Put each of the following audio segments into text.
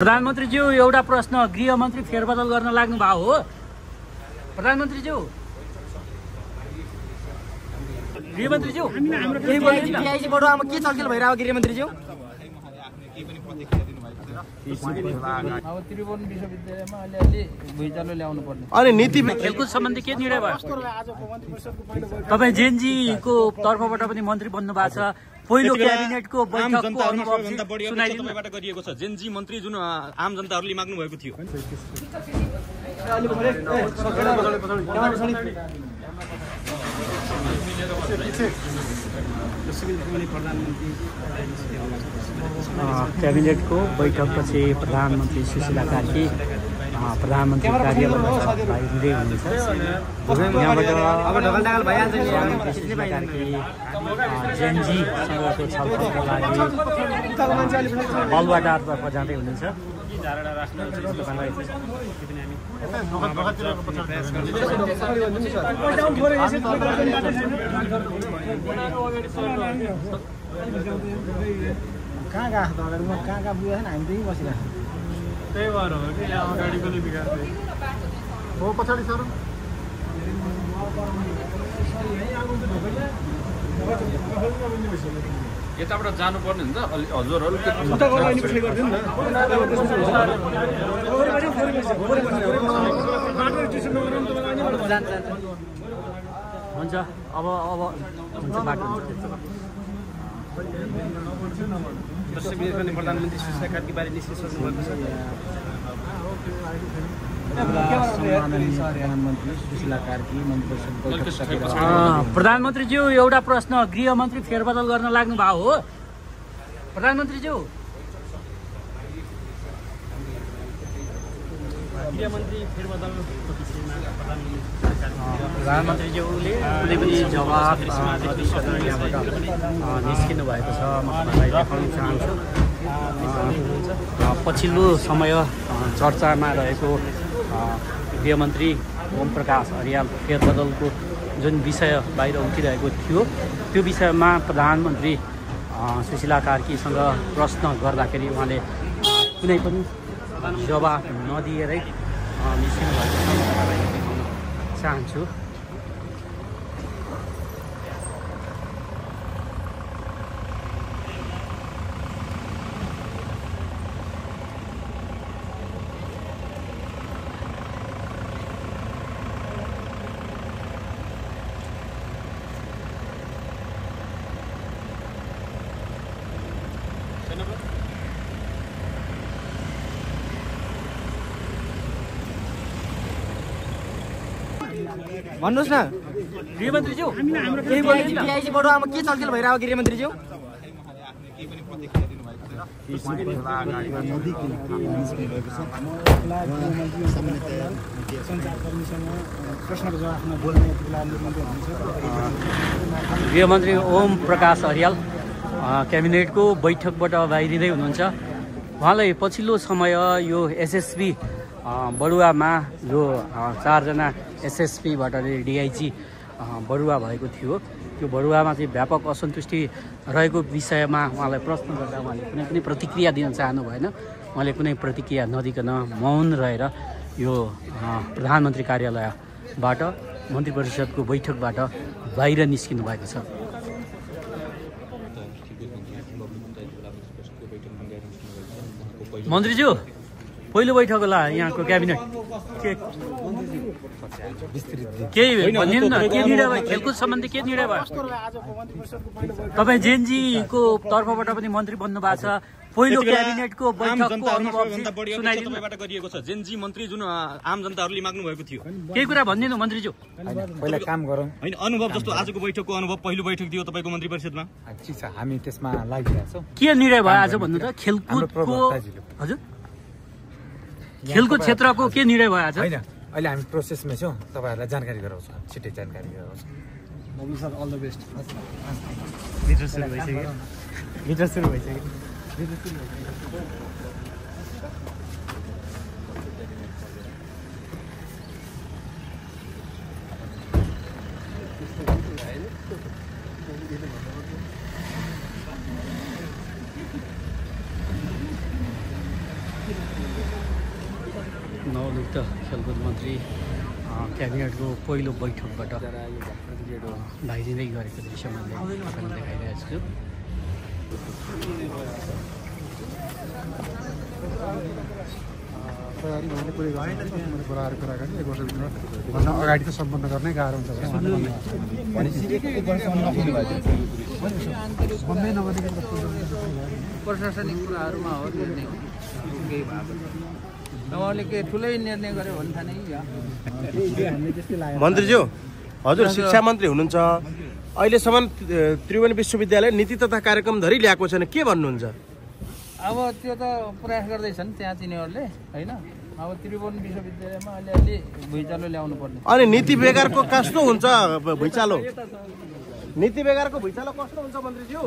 प्रधानमन्त्रीज्यू एउटा प्रश्न गृहमन्त्री फेरबदल गर्न लाग्नु भएको हो प्रधानमन्त्रीज्यू गृहमन्त्रीज्यू डिआइजी बडुवामा के छलफल भइरहेको गृहमन्त्रीज्यू अब त्रिभुवन विश्वविद्यालयमा अलिअलि भुइँचालो ल्याउनु पर्ने अनि नीति खेलकुद सम्बन्धी के निर्णय भयो तपाईँ जेनजीको तर्फबाट पनि मन्त्री बन्नु भएको छ पहिलो क्याबिनेटको बैठकको अनुभव सुनाइदिनुबाट गरिएको छ जेनजी मन्त्री जुन आम जनताहरूले माग्नु भएको थियो क्याबिनेटको बैठकपछि प्रधानमन्त्री सुशीला कार्की प्रधानमन्त्री कार्यालयबाट बाहिरिँदै हुनुहुन्छ जेनजीसँगको छलफलको लागि बलुवाटारतर्फ जाँदै हुनुहुन्छ कहाँ गएको तपाईँहरू म कहाँ पुगेको छैन हामी त्यहीँ बसिरहेको त्यही भएर हो कि यहाँ अगाडि पनि बिगार्दै हो पछाडि सर यताबाट जानुपर्ने हुन्छ हजुरहरू हुन्छ अब बाटो प्रधानमन्त्री सुशीला कार्की बारे निस्किसक्नु भएको छ प्रधानमन्त्रीज्यू एउटा प्रश्न गृहमन्त्री फेरबदल गर्न लाग्नु भएको हो प्रधानमन्त्रीज्यू गृहमन्त्री फेरबदल प्रधानमन्त्रीज्यूले कुनै पनि जवाब यहाँबाट निस्किनु भएको छ म तपाईँलाई देखाउन चाहन्छु पछिल्लो समय चर्चामा रहेको गृहमन्त्री ओम प्रकाश अर्याल फेरबदलको जुन विषय बाहिर उठिरहेको थियो त्यो विषयमा प्रधानमन्त्री सुशीला कार्कीसँग प्रश्न गर्दाखेरि उहाँले कुनै पनि जवाब नदिएरै निस्किनु भएको छ म तपाईँलाई देखाउन चाहन्छु भन्नुहोस् न गृहमन्त्रीज्यू डिआइजी बडुवामा के छलफल भइरहेको गृहमन्त्रीज्यू गृहमन्त्री ओम प्रकाश अर्याल क्याबिनेटको बैठकबाट बाहिरिँदै हुनुहुन्छ उहाँलाई पछिल्लो समय यो एसएसपी बडुवामा जो 4 जना एसएसपीबाट डिआइजी बडुवा भएको थियो त्यो बडुवामा चाहिँ व्यापक असन्तुष्टि रहेको विषयमा उहाँलाई प्रश्न गर्दा उहाँले कुनै पनि प्रतिक्रिया दिन चाहनु भएन उहाँले कुनै प्रतिक्रिया नदिकन मौन रहेर यो प्रधानमन्त्री कार्यालयबाट मन्त्री परिषदको बैठकबाट बाहिर निस्किनु भएको छ मन्त्रीज्यू पहिलो बैठक होला यहाँको क्याबिनेट केही भनिदिनु न के निर्णय भयो खेलकुद सम्बन्धी के निर्णय भयो तपाईँ जेनजीको तर्फबाट पनि मन्त्री बन्नु भएको छ पहिलो क्याबिनेटको बैठकको अनुभव सुनाइदिनुबाट गरिएको छ जेनजी मन्त्री जुन आम जनताहरूले माग्नु भएको थियो केही कुरा भनिदिनु मन्त्रीज्यू पहिला काम गरौँ होइन अनुभव जस्तो आजको बैठकको अनुभव पहिलो बैठक थियो तपाईँको मन्त्री परिषदमा ठिक छ हामी त्यसमा लागिरहेको छौँ के निर्णय भयो आज भन्नु त खेलकुदको हजुर खेलकुद क्षेत्रको के निर्णय भयो आज होइन अहिले हामी प्रोसेसमै छौँ तपाईँहरूलाई जानकारी गराउँछौँ छिट्टै जानकारी गराउँछौँ अल द बेस्ट भित्र सुरु भइसक्यो नवनियुक्त खेलकुद मन्त्री क्याबिनेटको पहिलो बैठकबाट भाइदिँदै गरेको दृश्य मैले तपाईँलाई देखाइरहेको छु। अगाडि त सम्पन्न गर्नै गाह्रो हुन्छ प्रशासनिक कुराहरूमा हो निर्णय केही भएको उहाँले के ठुलै निर्णय गर्यो भने थाहा नै। मन्त्रीज्यू, हजुर शिक्षा मन्त्री हुनुहुन्छ, अहिलेसम्म त्रिभुवन विश्वविद्यालय नीति तथा कार्यक्रम धरि ल्याएको छैन, के भन्नुहुन्छ? अब त्यो त प्रयास गर्दैछन् त्यहाँ तिनीहरूले होइन। अब त्रिभुवन विश्वविद्यालयमा अलिअलि भुइँचालो ल्याउनु पर्ने। अनि नीति बेगरको कस्तो हुन्छ भुइँचालो? नीति बेगरको भुइँचालो कस्तो हुन्छ मन्त्रीज्यू?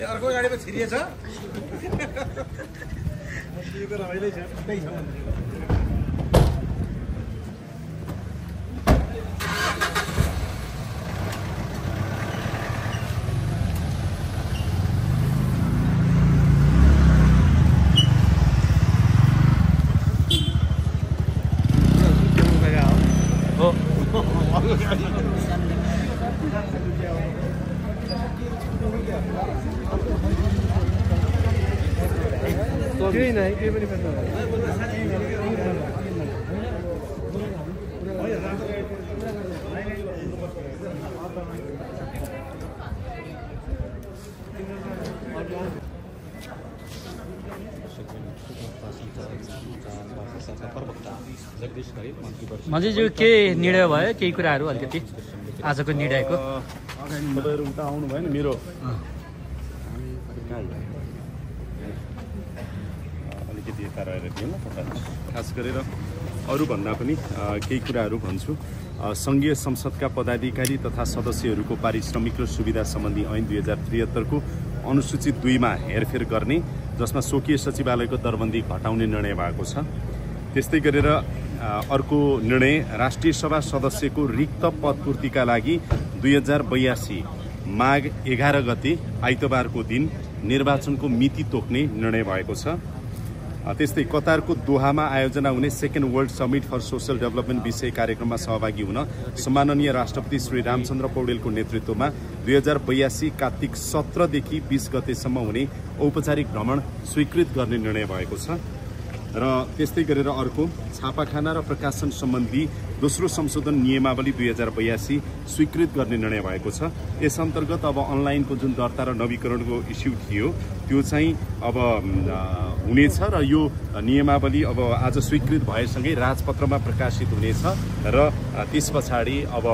अर्को गाडीमा छिरिएछ मन्त्रीज्यू के निर्णय भयो, केही कुराहरू अलिकति आजको निर्णयको? तपाईँहरू उता आउनु भएन मेरो अलिकति यता रहेर थिएन। खास गरेर अरूभन्दा पनि केही कुराहरू भन्छु। सङ्घीय संसदका पदाधिकारी तथा सदस्यहरूको पारिश्रमिक र सुविधा सम्बन्धी ऐन 2073 को अनुसूचित 2 मा हेरफेर गर्ने, जसमा स्वकीय सचिवालयको दरबन्दी घटाउने निर्णय भएको छ। त्यस्तै गरेर अर्को निर्णय, राष्ट्रिय सभा सदस्यको रिक्त पदपूर्तिका लागि 2082 माघ 11 गते आइतबारको दिन निर्वाचनको मिति तोक्ने निर्णय भएको छ। त्यस्तै कतारको दोहामा आयोजना हुने second world summit for social development विषय कार्यक्रममा सहभागी हुन सम्माननीय राष्ट्रपति श्री रामचन्द्र पौडेलको नेतृत्वमा 2082 कार्तिक 17 देखि 20 गतेसम्म हुने औपचारिक भ्रमण स्वीकृत गर्ने निर्णय भएको छ। र त्यस्तै गरेर अर्को, छापाखाना र प्रकाशन सम्बन्धी दोस्रो संशोधन नियमावली 2082 स्वीकृत गर्ने निर्णय भएको छ। यस अन्तर्गत अब अनलाइनको जुन दर्ता र नवीकरणको इस्यु थियो त्यो चाहिँ अब हुनेछ र यो नियमावली अब आज स्वीकृत भएसँगै राजपत्रमा प्रकाशित हुनेछ र त्यस पछाडि अब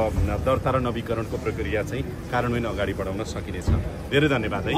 दर्ता र नवीकरणको प्रक्रिया चाहिँ कार्यान्वयन अगाडि बढाउन सकिनेछ। धेरै धन्यवाद है।